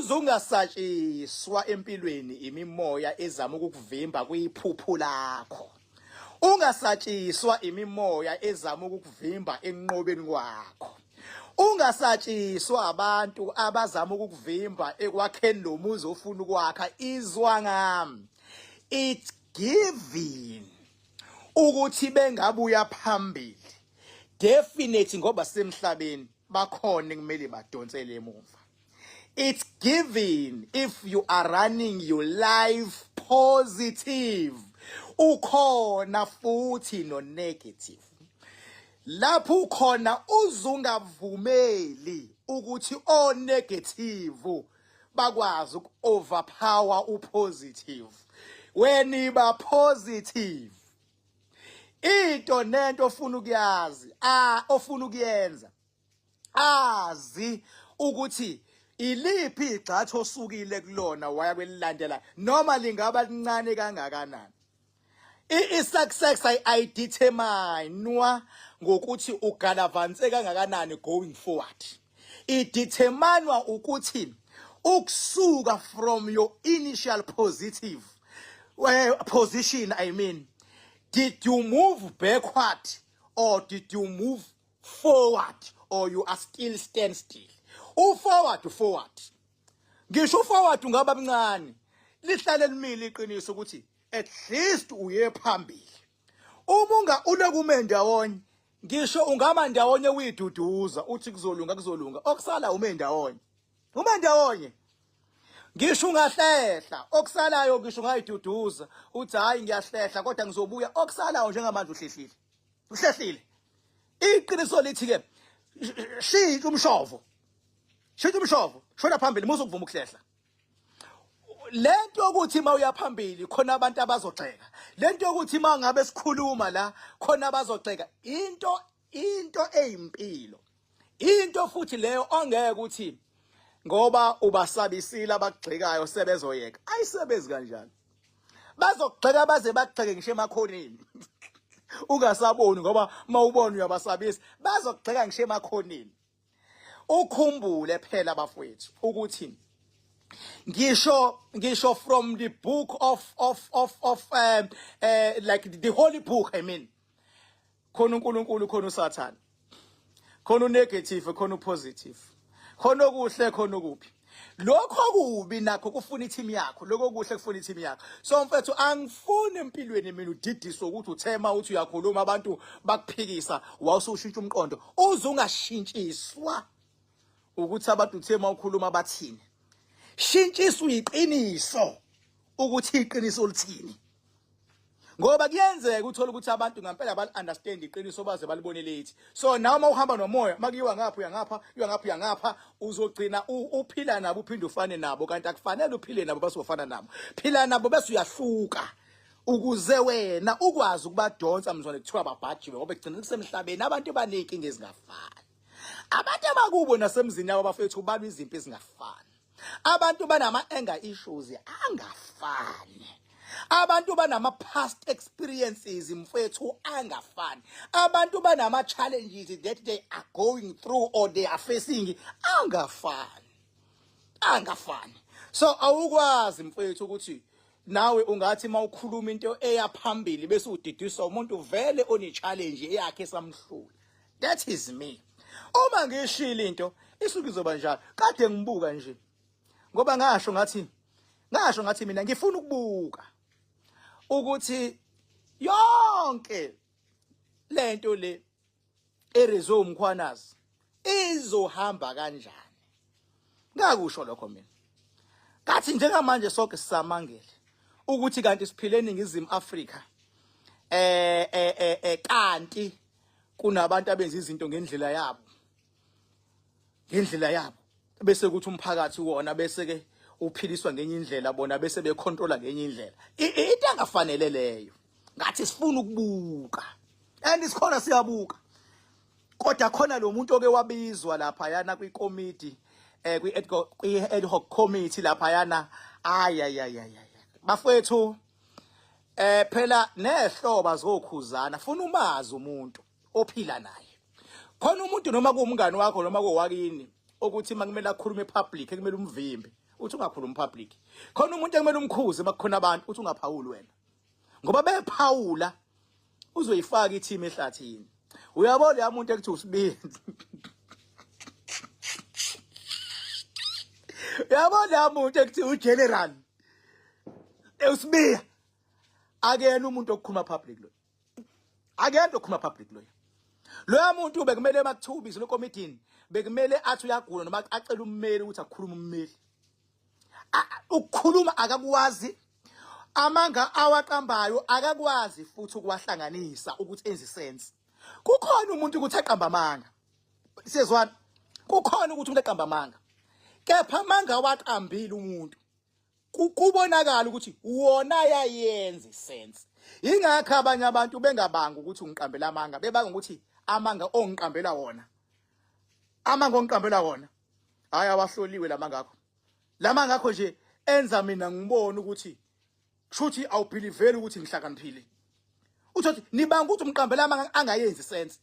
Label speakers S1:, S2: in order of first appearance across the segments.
S1: Uzungasatshiswa empilweni imimoya ezama ukukuvimba kwiphupho lakho. Ungasatshiswa imimoya ezama ukukuvimba enqobeni kwakho. Ungasatshiswa abantu abazama ukukuvimba ekwakheni lo muzi ofuna ukwakha. Izwa ngami. It's given ukuthi bengabuya phambili. Definitely ngoba semhlabeni bakhona kumele badonsele emuva. It's given if you are running your life positive. Ukhona futhi no negative. Lapho ukhona uzungavumeli ukuthi o negative bakwazi uku overpower u positive. When iba positive into nento ofuna ukuyazi, a ofuna ukuyenza azi ukuthi iliphi igxathu osukile kulona waya kwelilandela noma lingaba lincane kangakanani. I-success ayideterminwa ngokuthi ugalavanse kangakanani going forward, ideterminwa ukuthi ukusuka from your initial positive position, I mean, did you move backward or did you move forward or you are still stand still? Uforward, forward, ngisho uforward ungaba mncane, lihlale limile iqiniso ukuthi at least uye phambili. Uma unga ulokume ndawonye, ngisho ungama ndawonye uyiduduza uthi kuzolunga, kuzolunga, okusala ume ndawonye, ume ndawonye. Ngisho ungahlehla, okusalayo, ngisho ungayiduduza uthi hayi, ngiyahlehla kodwa ngizobuya, okusalayo njengamanje uhlehlile, uhlehlile. Iqiniso lithi ke shintsha umshovo, shintsha umshovo, shona phambili, musu ukuvuma ukuhlehla. Lento yokuthi uma uya phambili khona abantu abazogxeka, lento yokuthi uma ngabe sikhuluma la khona abazogxeka, into eyimpilo, into futhi leyo ongeke ukuthi ngoba ubasabisile abakugxekayo sebezoyeka. Ayisebenzi kanjalo. Bazokugxeka baze bakugxeke ngisho emakhoneni ungasaboni, ngoba mawubona uyabasabisa, bazokugxeka ngisho emakhoneni. Ukhumbule phela bafowethu ukuthi ngisho from the book of like the holy book, I mean, khona uNkulunkulu, khona uSathane, khona unegative, khona upositive, khona okuhle, khona okubi. Lokho kubi nakho kufuna i-team yakho, lokho kuhle kufuna i-team yakho. So mfethu, angifuni empilweni mina udidiswe ukuthi uthema uthi uyakhuluma abantu bakuphikisa wawusushintsha umqondo. Uze ungashintshiswa ukuthi abantu uthema ukhuluma bathini, shintshiswa iqiniso ukuthi iqiniso lithini, ngoba kuyenzeka uthola ukuthi abantu ngempela bali understand iqiniso baze balibone late. So nawe uma uhamba nomoya, makuyiwa ngapha uya ngapha, uya ngapha uya ngapha, uzogcina uphila nabo uphinde ufane nabo, kanti akufanele uphile nabo bese ufana nabo. Phila nabo bese uyahluka ukuze wena ukwazi ukubadonsa mzwane kuthiwa babhajiwe, ngoba egcina kusemhlabeni abantu baneyinkinga ezingafani. Abantu abakubo nasemzini yabo bafethu balwa izimpi ezingafani. Abantu banama anger issues angafani. Abantu banama past experiences mfethu angafani. Abantu banama challenges that they are going through or they are facing angafani, angafani. So awukwazi mfethu ukuthi nawe ungathi mawukhuluma into eya phambili bese udidiswa umuntu vele one challenge eyakhe esamhlula. That is me. Uma ngishilo into isuke izoba njalo. Kade ngibuka nje ngoba ngasho ngathi mina ngifuna ukubuka ukuthi yonke lento le erizwe uMkhwanazi izohamba kanjani. Ngakusho lokho mina, kathi njengamanje sonke sisamangele ukuthi kanti siphile eNingizimu Afrika kanti kunabantu abenza izinto ngendlela yabo, ngendlela yabo, bese kuthi umphakathi wona bese ke uphiliswa ngenye indlela, bona bese becontrola ngenye indlela. Into engafanele leyo. Ngathi sifuna ukubuka and sikhona siyabuka, kodwa khona lo muntu oke wabizwa lapha yana kwikomiti, kwi ad hoc committee lapha yana. Ay ay ay ay, bafethu, phela nehloba zokhuzana. Funa umazi umuntu ophila naye. Khona umuntu noma kuwumngani wakho noma kowakini ukuthi makumele akhulume public kumele umvimbe. Uthi ungakhulumi public. Khona umuntu ekumele umkhuze makukhona abantu, uthi ungaphawuli wena. Ngoba bephawula uzoyifaka i-team ehlathini. Uyabona ya muntu ekuthi usibindi. Uyabona ya muntu ekuthi ugeneral. Usibiya. Akuyena umuntu okukhuluma public lo. Akuyena okhuluma public lo. Loya muntu bekumele makuthiwa ubizwe ekomidini, bekumele athi uyagula noma acele ummeli ukuthi akhulume ummeli. Ukukhuluma akakwazi, amanga awaqambayo akakwazi futhi ukuwahlanganisa ukuthi enze sense. Kukhona umuntu ukuthi aqamba amanga. Siyezwana? Kukhona ukuthi umuntu aqamba amanga. Kepha amanga awaqambile umuntu kubonakala ukuthi wona yayenza isense. Ingakho abanye abantu bengabanga ukuthi ungiqambela amanga, bebanga ukuthi amanga ongiqambela wona. Amanga ongiqambela wona. Hayi awahloliwe lamanga akho. Lamanga akho nje enza mina ngibone ukuthi kushuthi awubhiliveli ukuthi ngihlakaniphile. Uthothi nibanga ukuthi umqambela amanga angayenzi sense.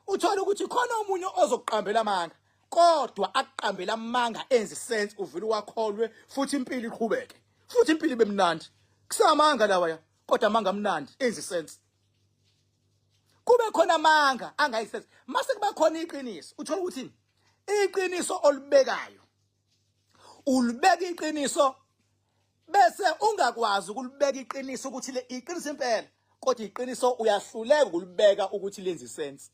S1: Uthola ukuthi khona omunye ozokuqambela amanga kodwa akuqambela amanga enze sense uvele wakholwe futhi impilo iqhubeke futhi impilo ibe mnandi. Kusamanga lawa ya kodwa amanga amnandi enze sense. Kube khona amanga angayisense. Mase kuba khona iqiniso uthola ukuthi iqiniso olubekayo ulibeka iqiniso bese ungakwazi ukulibeka iqiniso ukuthi le iqiniso impela kodwa iqiniso uyahluleka ukulibeka ukuthi lenze sense.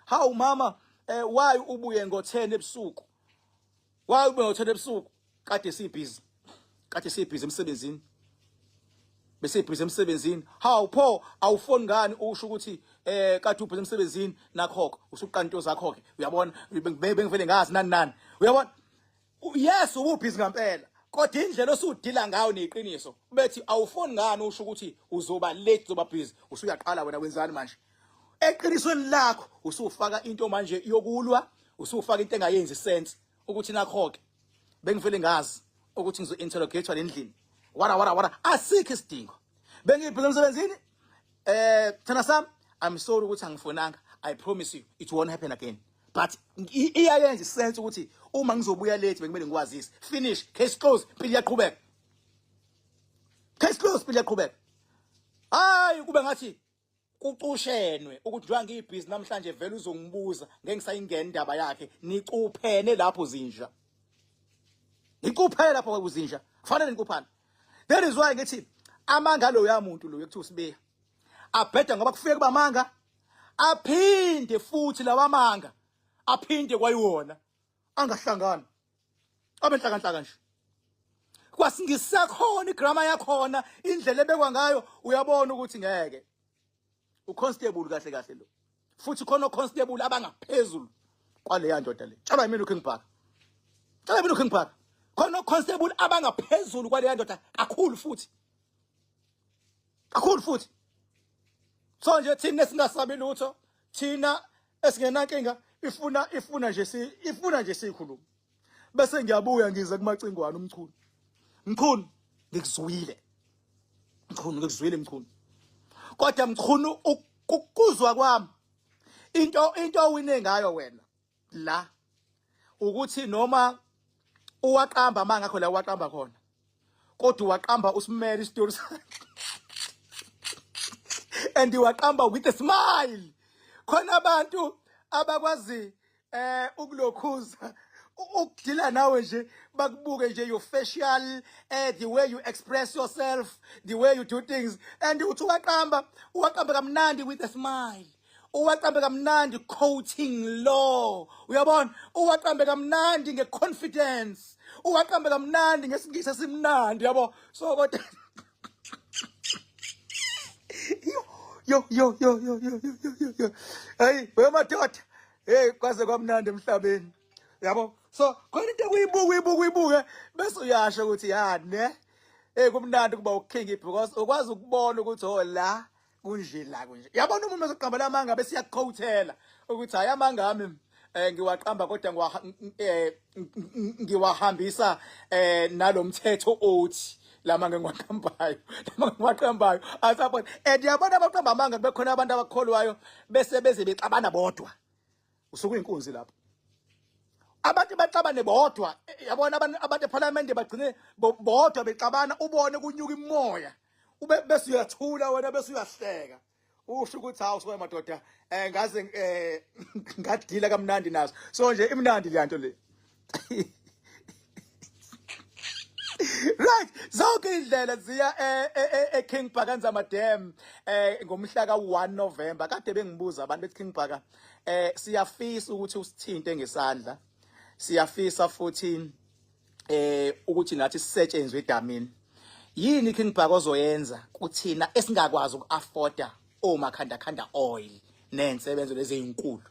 S1: Hawu mama, why ubuye ngo10 ebusuku? Why ubuye ngo10 ebusuku? Kade sibhizi. Kade sibhizi emsebenzini. Bese ibhizi emsebenzini. Hawu pho awufoni ngani usho ukuthi kade ubhizi emsebenzini nakhokho usuqala into zakho ke. Uyabona bengivele ngazi nani nani. Uyabona? Yes ububhizi ngempela. Kodwa indlela osudila ngayo neqiniso bethi awufoni ngani usho ukuthi uzoba late uzoba busy usuyaqala wena wenzani manje? Eqinisweni lakho usufaka into manje yokulwa, usufaka into engayenzi sense ukuthi nakho ke bengivele ngazi ukuthi ngizo interrogate lendlini. Wara wara wara asikho isidingo. Bengibhizi emsebenzini thana sami I'm sorry ukuthi angifonanga. I promise you it won't happen again. But iyayenza isense ukuthi uma ngizobuya late bekumele ngikwazise. Finish, case close, impilo iyaqhubeka. Case close, impilo iyaqhubeka. Hayi kube ngathi kucushenwe ukuthi njengoba ngiyibhizi namhlanje vele uzongibuza ngeke ngisayingena indaba yakhe. Nicuphene lapho zinja. Nicuphene lapho kuzinja. Kufanele nicuphane. That is why ngithi amanga lo yamuntu lo ekuthiwa uSibiya. Abheda ngoba kufike kuba amanga. Aphinde futhi lawa manga aphinde kwayiwona angahlangani. Abe nhlankanhlaka nje. Kwasingisakhona igrammar yakhona indlela ebekwa ngayo uyabona ukuthi ngeke. Uconstable kahle kahle lo. Futhi khona oconstable abangaphezulu kwaleya ndoda le. Tshelwa yimina uKing Bhaka. Tshelwa yimina uKing Bhaka. Khona oconstable abangaphezulu kwaleya ndoda kakhulu futhi. Kakhulu futhi. So nje thina esingasabi lutho, thina esingenankinga ifuna ifuna nje si ifuna nje sikhuluma. Bese ngiyabuya ngize kumacingwane uMchunu. Mchunu ngikuzwile. Mchunu ngikuzwile Mchunu. Kodwa Mchunu ukuzwa kwami into owine ngayo wena la ukuthi noma uwaqamba amanga akho la uwaqamba khona kodwa uwaqamba usimele isitori sakhe and uwaqamba with a smile. Khona abantu abakwazi ukulokhuza ukudila nawe nje bakubuke nje your facial, the way you express yourself, the way you do things, and uthi uwaqamba kamnandi with a smile, uwaqambe kamnandi quoting law, uyabona, uwaqambe kamnandi ngeconfidence, uwaqambe kamnandi ngesingisi esimnandi, yabo. So kodwa yo yo yo yo yo yo yo yo yo hey wemadoda, hey kwaze kwamnandi emhlabeni, yabo. So khona into kuyibuka uyibuka uyibuke bese uyasho ukuthi ya ne hey kumnandi kuba uking because ukwazi ukubona ukuthi oh la kunje la kunje, yabona. Umuntu ozoqamba lamanga bese iyakuquotela ukuthi hayi amanga ami ngiwaqamba kodwa ngiwahambisa nalomthetho othi lama ngiwaqambayo lama ngiwaqambayo asabona. And yabona abaqamba amanga kube khona abantu abakholwayo bese beze bexabana bodwa, usuke uyinkunzi lapho. Abantu baxabane bodwa, yabona abantu eParliament bagcine bodwa bexabana, ubone kunyuka imoya, ube bese uyathula wena, bese uyahleka, usho ukuthi hawu soya madoda, ngaze ngadila kamnandi naso. So nje imnandi le nto le. Right, zonke indlela ziya e-King Bhaka Nzama Dam ngomhla ka-1 November. Kade bengibuza abantu bethi, King Bhaka, siyafisa ukuthi usithinte ngesandla, siyafisa futhi ukuthi nathi sisetshenzwe edamini. Yini King Bhaka ozoyenza kuthina esingakwazi uku-afforda omakhanda khanda oil nensebenzo lezi ezinkulu,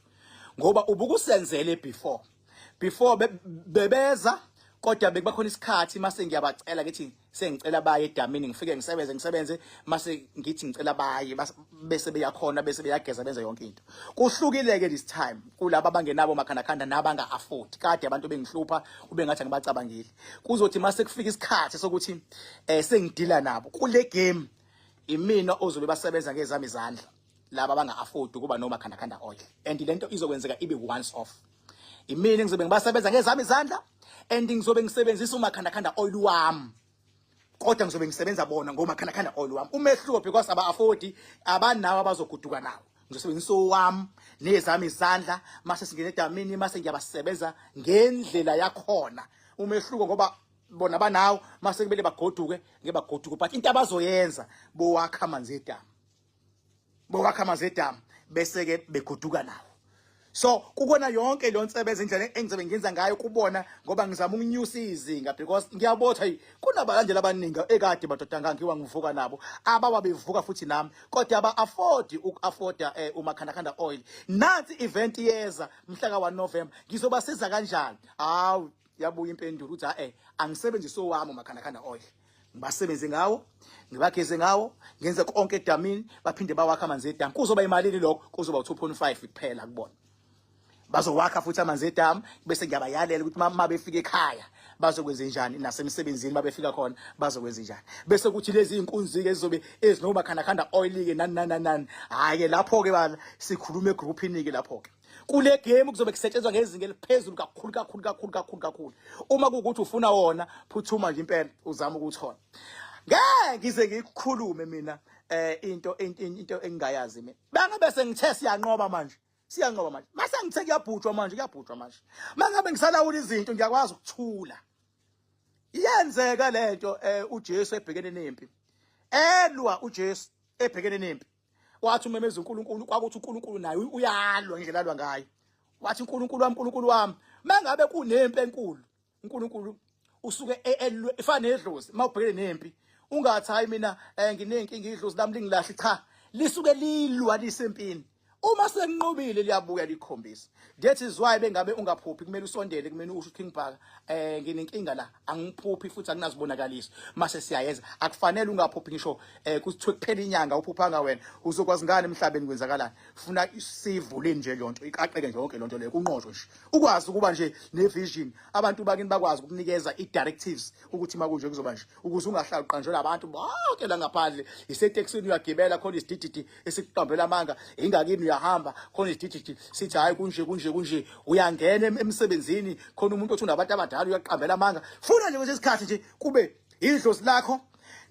S1: ngoba ubukusenzele before bebeza, kodwa bekuba khona isikhathi mase ngiyabacela, ngithi sengicela baye edamini, ngifike ngisebenze ngisebenze, mase ngithi ngicela baye, bese beyakhona, bese beyageza, benze yonke into. Kuhlukile ke this time kulabo abangenabo makhandakhanda nabanga afford. Kade abantu bengihlupha, kube ngathi angibacabangile. Kuzothi mase kufika isikhathi sokuthi sengidila nabo kule game, imina ozobe basebenza ngezami izandla laba abanga afford ukuba noma khanda khanda oil, and lento izokwenzeka ibe once off. Imina ngizobe ngibasebenza ngezami izandla and ngizobe ngisebenzisa umakhanda khanda oil wami, kodwa ngizobe ngisebenza bona ngomakhanda khanda oil wami. Umehluko, because aba afford, abanawo abazoguduka nawo, ngizosebenzisa owami nezami izandla mase singena edamini, mase ngiyabasebenza ngendlela yakhona. Umehluko, ngoba bona banawo, mase kumele bagoduke, ngeke bagoduke, but into abazoyenza, bowakha amanzi edamu, bowakha amanzi edamu, bese ke begoduka nawo. So kukona yonke leyo nsebenzo, indlela engizobe ngenza ngayo kubona, ngoba ngizama ukunyusa izinga, because ngiyabotha kunabalandeli abaningi ekade madoda ngangiwa ngivuka nabo, abawa bevuka futhi nami, kodwa aba afford uku-afforda umakhandakhanda oil. Nansi event yeza mhla ka 1 November, ngizobasiza kanjani? Hawu, yabuya impendulo ukuthi ha angisebenzise owami umakhandakhanda oil, ngibasebenze ngawo, ngibageze ngawo, ngenze konke edamini, baphinde bawakha amanzi edamu. Kuzoba imalini lokho? Kuzoba u-2.5 kuphela kubona. Bazowakha futhi amanzi edamu, bese ngiyabayalela ukuthi uma befika ekhaya bazokwenza njani, nasemsebenzini babefika khona bazokwenza njani. Bese kuthi lezi inkunzi-ke ezizobe ezinomakhandakhanda oil-ke, nani nani nani, hhayi-ke lapho-ke bala sikhuluma egruphini-ke lapho-ke. Kule game kuzobe kusetshenzwa ngezinga eliphezulu kakhulu kakhulu kakhulu kakhulu kakhulu. Uma kuwukuthi ufuna wona, phuthuma nje impela uzama ukuthola. Ngeke ngize ngikukhulume mina into engingayazi mina. Bangabe sengithe siyanqoba manje, siyanqoba manje, mase ngithe kuyabhujwa manje, kuyabhujwa manje. Mangabe ngisalawula izinto, ngiyakwazi ukuthula. Iyenzeka lento. uJesu ebhekene nempi, elwa, uJesu ebhekene nempi, wathi umemeza uNkulunkulu, kwakuthi uNkulunkulu naye uyalwa ngendlela alwa ngayo. Wathi, "uNkulunkulu wami, uNkulunkulu wami." Mangabe kunempi enkulu, uNkulunkulu usuke elwe, ifana nedlozi. Mawubhekene nempi, ungathi, "Hayi, mina nginenkinga, idlozi lami lingilahli." Cha, lisuke lilwa, lisempini. Uma sekunqobile, liyabuya likhombisa. That is why bengabe ungaphuphi, kumele usondele kumele usho, "King Bhaka, nginenkinga la, angiphuphi futhi akunazibonakaliso." Mase siyayenza. Akufanele ungaphuphi ngisho kusithiwe kuphela inyanga uphuphanga wena. Uzokwazi ngani emhlabeni kwenzakalani? Funa sivule nje lonto, iqaqeke nje yonke lonto leyo, kunqotshwe nje, ukwazi ukuba nje ne-vision, abantu bakini bakwazi ukukunikeza i-directives ukuthi makunje kuzoba nje, ukuze ungahlali uqanjelwa abantu bonke la ngaphandle. Isetekisini uyagibela, khona isidididi esikuqambela amanga. Ingakini uyahamba, khona isidididi sithi, "Hayi, kunje kunje kunje." Uyangena emsebenzini, khona umuntu othi unabantu abadala, uyaqambela amanga. Funa nje kwesinye isikhathi nje kube idlozi lakho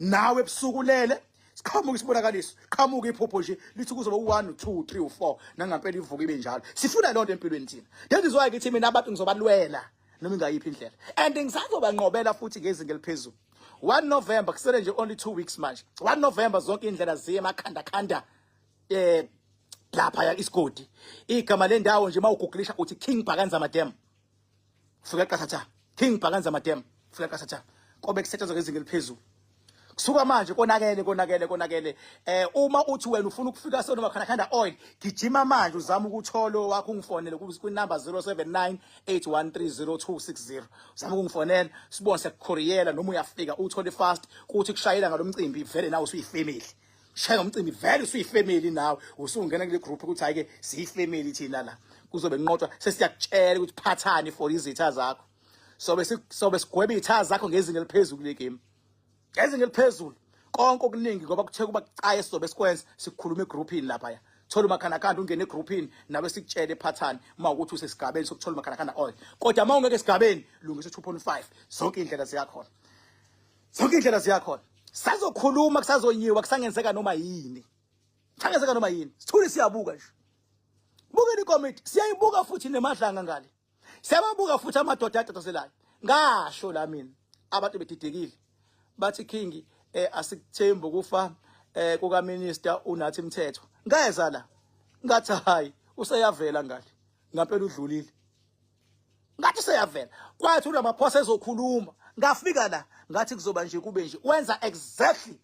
S1: nawe ebusuku ulele, siqhamuka isibonakaliso, qhamuka iphupho nje lithi kuzoba u-1, u-2, 3, u-4, nangampela ivuka ibe njalo. Sifuna lonto empilweni thina. That is why ngithi mina abantu ngizobalwela noma ingayiphi indlela, and ngisazobanqobela futhi ngezinga eliphezulu. 1 November, kusele nje only 2 weeks manje. 1 November, zonke indlela ziye emakhanda khanda lapha ya isigodi. Igama lendawo nje mawugooglisha uthi King Bhaka Nzama Dam, fika qathatha. King Bhaka Nzama Dam, fika qathatha. Kobe kusetshenzwa ngezinga eliphezulu kusuka manje. Konakele, konakele, konakele. Uma uthi wena ufuna ukufika sona makhanda oil, gijima manje uzama ukuthola wakho, ungifonele ku number 079 8130260. Uzama ukungifonela, sibone sekukhuriyela noma uyafika uthole fast. Kuthi kushayela ngalomcimbi vele nawe usuyifamily, shaya ngomcimbi vele usuyifamily nawe, usungena kule group ukuthi hayi ke siyifamily thina la. Kuzobe kunqotshwa, sesiyakutshela ukuthi phathani for izitha zakho. Sobe sigweba izitha zakho ngezinga eliphezulu kule game, ngezinga eliphezulu. Konke okuningi, ngoba kuthe kuba kucaye, sizobe sikwenza, sikhuluma egroupini lapha. Thola umakhandakhanda, ungene egroupini nawe, sikutshele ephathani uma ukuthi usesigabeni sokuthola umakhandakhanda oil. Kodwa uma ungeke esigabeni, lungisa 2.5. Zonke indlela ziyakhona, zonke indlela ziyakhona. Sazokhuluma, kusazonyiwa, kusangenzeka noma yini, kusangenzeka noma yini. Sithule, siyabuka nje. Bukela ikomiti, siyayibuka futhi nemadlanga ngale, siyababuka futhi amadoda atatazelayo. Ngasho la mina, abantu bedidekile, bathi, "King, asikuthembi ukufa kuka minister uNathi Mthetho." Ngeza la, ngathi, "Hayi, useyavela ngale." Ngampela udlulile. Ngathi seyavela, kwathi uRamaphosa ezokhuluma, ngafika la, ngathi kuzoba nje, kube nje, wenza exactly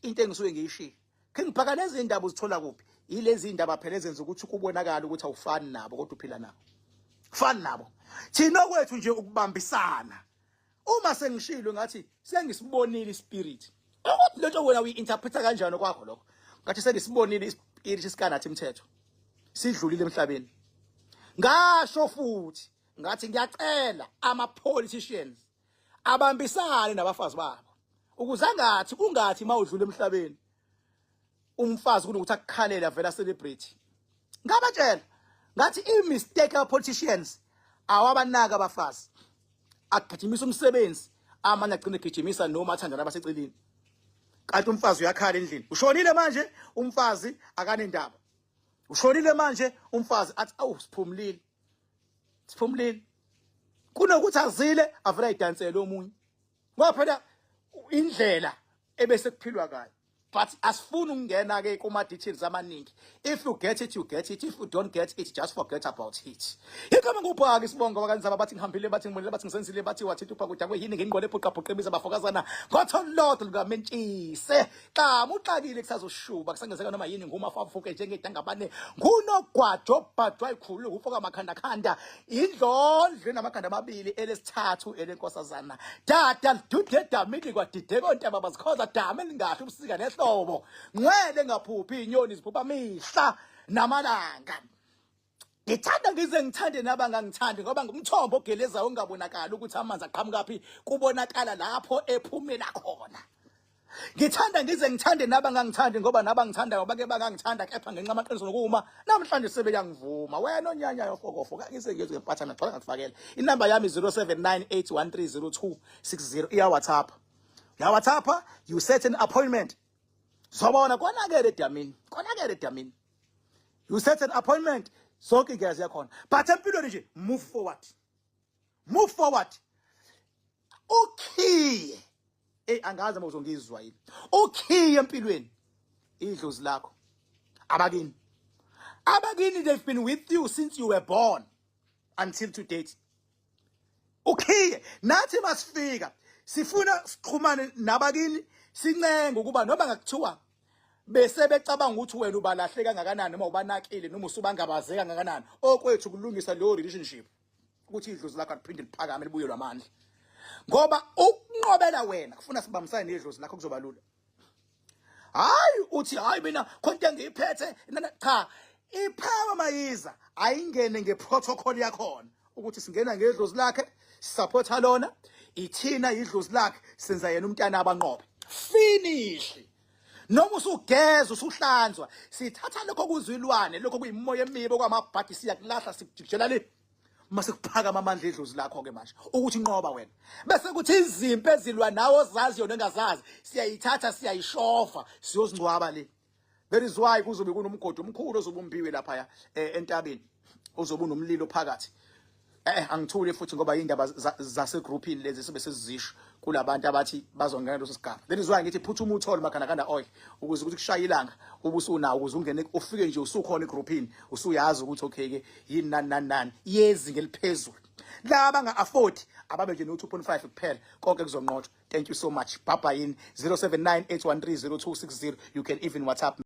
S1: into engisuke ngiyishilo. King Bhaka, lezi indaba uzithola kuphi? Yilezi indaba phela ezenza ukuthi kubonakala ukuthi awufani nabo, kodwa uphila nabo, fani nabo. Thina kwethu nje ukubambisana. Uma sengishilo, ngathi sengisibonile ispirit, ukuthi lento wena uyi-interpreta kanjani kwakho lokho. Ngathi sengisibonile ispirit sikaNathi Mthetho sidlulile emhlabeni. Ngasho futhi ngathi ngiyacela ama-politicians abambisane nabafazi babo, ukuze angathi ungathi mawudlula emhlabeni, umfazi kunokuthi akukhalele avela celebrity. Ngabatshela ngathi i-mistake ama-politicians awabanaka abafazi, agijimisa umsebenzi, amanye agcina egijimisa noma athandana abaseceleni, kanti umfazi uyakhala endlini. Ushonile manje, umfazi akanendaba. Ushonile manje, umfazi athi, "Awu, siphumulile, siphumulile," kunokuthi azile, avela ayidansele omunye, ngoba phela indlela ebese kuphilwa kayo. But asifuni ukungena ke kuma details amaningi. If you get it, you get it. If you don't get it, just forget about it. Igama nguBhaka, isibongo wakanzaba. Bathi ngihambile, bathi ngibonile, bathi ngisenzile, bathi wathinta ubhakuda kweyini ngingqole ephuqa phuqa ibiza bafokazana ngotholodwa lukamentshise. Xa uxakile, kusazoshuba, kusangenzeka noma yini. Ngumafafuke njengedangabane, ngunogwajo bhajwa ikhulu, ufoka amakhandakhanda, indlondlo enamakhanda amabili, elesithathu elenkosazana. Dada lidude edamini kwadideka ontaba bazikhoza, dama elingahle ubusika nehlobo, ngcwele ngaphuphi inyoni ziphupha mihla namalanga. Ngithanda ngize ngithande nabangangithandi, ngoba ngumthombo ogelezayo ongabonakali ukuthi amanzi aqhamukaphi, kubonakala lapho ephumela khona. Ngithanda ngize ngithande nabangangithandi, ngoba nabangithandayo bake bangangithanda, kepha ngenxa amaqiniso nokuma namhlanje sebeyangivuma. Wena onyanyayo fokofo, kangize ngizwe ngempatha ngithola ngakufakela inamba yami, 0798130260. Iya WhatsApp, ya WhatsApp, you set an appointment. Zobona konakele edamini, konakele edamini. You set an appointment, zonke indlela ziyakhona. But empilweni nje, move forward, move forward. Ukhiye, angazi uma uzongizwa yini, ukhiye empilweni idlozi lakho, abakini. Abakini, they've been with you since you were born until to date. Ukhiye nathi masifika sifuna sixhumane nabakini, sincenge ukuba noma ngakuthiwa bese becabanga ukuthi wena ubalahle kangakanani, noma ubanakile, noma usubangabazeka kangakanani, okwethu kulungisa leyo relationship, ukuthi idlozi lakho aliphinde liphakame, libuyelwe amandla, ngoba ukunqobela wena kufuna sibambisane nedlozi lakho, kuzoba lula. Hayi, uthi, "Hayi, mina khonto engiyiphethe." Cha, ipower mayiza ayingene ngeprotocol yakhona, ukuthi singena ngedlozi lakhe, sisupporta lona, ithina idlozi lakhe, senza yena umntana abanqobe, finish. Noma usugeza, usuhlanzwa, sithatha lokho kuzilwane, lokho kuyimoya emibi, okwamabhadi, siyakulahla, sikujikijela le. Mase kuphakama amandla edlozi lakho ke manje ukuthi inqoba wena, bese kuthi izimpi ezilwa nawe ozaziyo nengazazi, siyayithatha, siyayishova, siyozingcwaba le. That is why kuzobe kunomgodi omkhulu ozobe umbiwe lapha entabeni, ozobe unomlilo phakathi. Angithule futhi, ngoba indaba zasegroupini lezi sibe sesizisho kulabantu abathi bazongena leso sigaba. That is why ngithi phuthuma uthole makhanakanda oil, ukuze ukuthi kushaya ilanga ubusunawo, ukuze ungene, ufike nje usukhona egroupini, usuyazi ukuthi okay ke, yini nani nani nani yezinga eliphezulu. Laba anga afford ababe nje no 2.5 kuphela, konke kuzonqotshwa. Thank you so much, bye bye. In 0798130260, you can even WhatsApp.